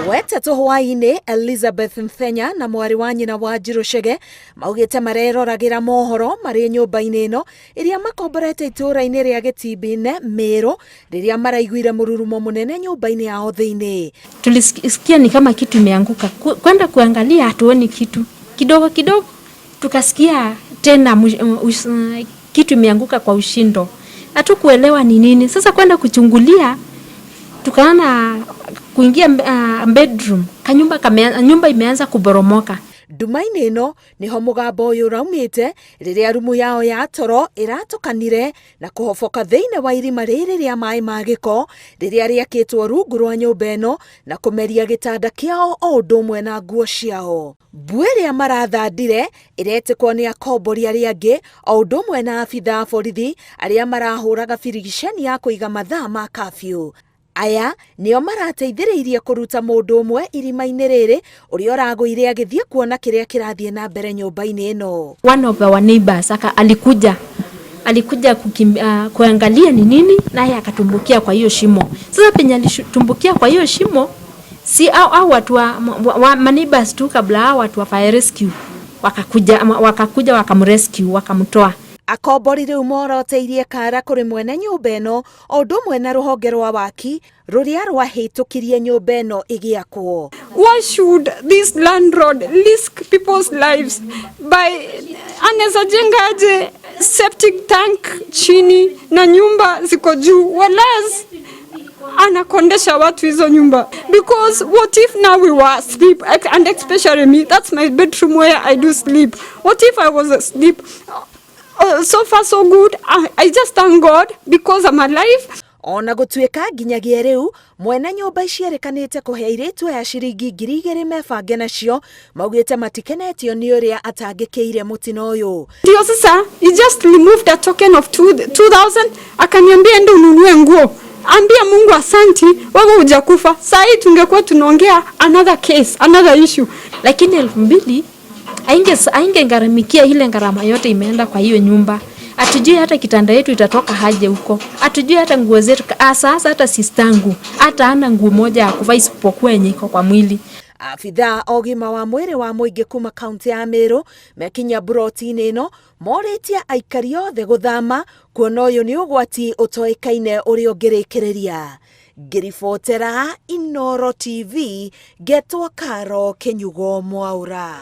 Wetatũ hwaĩ-inĩ, Elizabeth Nthenya na mwarĩ wa nyina wa Njirũ Chege maugĩte mareroragĩra mohoro marĩ nyũmba-inĩ ĩno ĩrĩa makomborete itũũra-inĩ rĩa Gĩtimbine, Mĩrũ, rĩrĩa maraiguire mũrurumo mũnene nyũmba-inĩ yao thĩinĩ. Tulisikia ni kama kitu imeanguka, kwenda kuangalia hatuoni kitu, kidogo kidogo tukasikia tena kitu imeanguka kwa ushindo, hatukuelewa ni nini. Sasa kwenda kuchungulia, tukaona kuingia bedroom kanyumba kame, nyumba imeanza kuboromoka. Nduma-inĩ ĩno nĩho mũgambo ũyũ ũraumĩte rĩrĩa rumu yao ya toro ĩratũkanire na kũhoboka thĩinĩ wa irima rĩrĩ rĩa maĩ ma gĩko rĩrĩa rĩakĩtwo rungu rwa nyũmba ĩno na kũmeria gĩtanda kĩao o ũndũ ũmwe na nguo ciao. Mbuu ĩrĩa marathandire ĩretĩkwo nĩ akombori arĩa angĩ o ũndũ ũmwe na abithaa a borithi arĩa marahũraga birigiceni ya kũiga mathaa ma kafyu. Aya nĩo marateithĩrĩirie kũruta mũndũ ũmwe irima-inĩ rĩrĩ ũrĩa ũragũire agĩthiĩ kuona kĩrĩa kĩrathiĩ na mbere nyũmba-inĩ ĩno. One of our neighbors aka, alikuja kuangalia ni nini, naye akatumbukia kwa hiyo shimo. Sasa penye alitumbukia kwa hiyo shimo, si au watu wa maneighbors tu kabla hao watu wa fire rescue wakakuja wakamrescue, wakamtoa. Akombori rĩu moroteirie kara kũrĩ mwene nyũmba ĩno o ũndũ ũmwe na rũhonge rwa waki rũrĩa rwahĩtũkirie nyũmba ĩno ĩgĩakwo. Why should this landlord risk people's lives by anaweza jenga aje septic tank chini na nyumba ziko juu, whereas anakondesha watu hizo nyumba? Because what if now we were asleep, and especially me, that's my bedroom where I do sleep. What if I was asleep? So far so good. I just thank God because I'm alive. Ona gũtuĩka nginyagia rĩu mwene nyũmba ici erĩkanĩte kũhe airĩtu aya ciringi 2000 mebange nacio, maugĩte matikenetio nĩ ũrĩa atangĩkĩire mũtino ũyũ. Ndio sasa he just removed a token of 2000, akaniambia, "Enda ununue nguo. Ambia Mungu asanti, wewe hujakufa. Saa hii tungekuwa tunaongea another case, another issue." Lakini 2000 ainge gharamikia ile gharama yote imeenda kwa hiyo nyumba. Hatujui hata kitanda yetu itatoka haje huko, hatujui hata nguo zetu. Sasa hata sistangu hata ana nguo moja ya kuvaa isipokuwa yenye iko kwa mwili. Abithaa a ũgima wa mwĩrĩ wa mũingĩ kuma kaunti ya Meru mekinya buroti-inĩ ĩno morĩtie aikari othe gũthama kuona ũyũ nĩ ũgwati ũtoĩkaine ũrĩa ũngĩrĩkĩrĩria. Ngĩribotera Inooro TV, ngetwo Karo Kĩnyugo Mwaũra.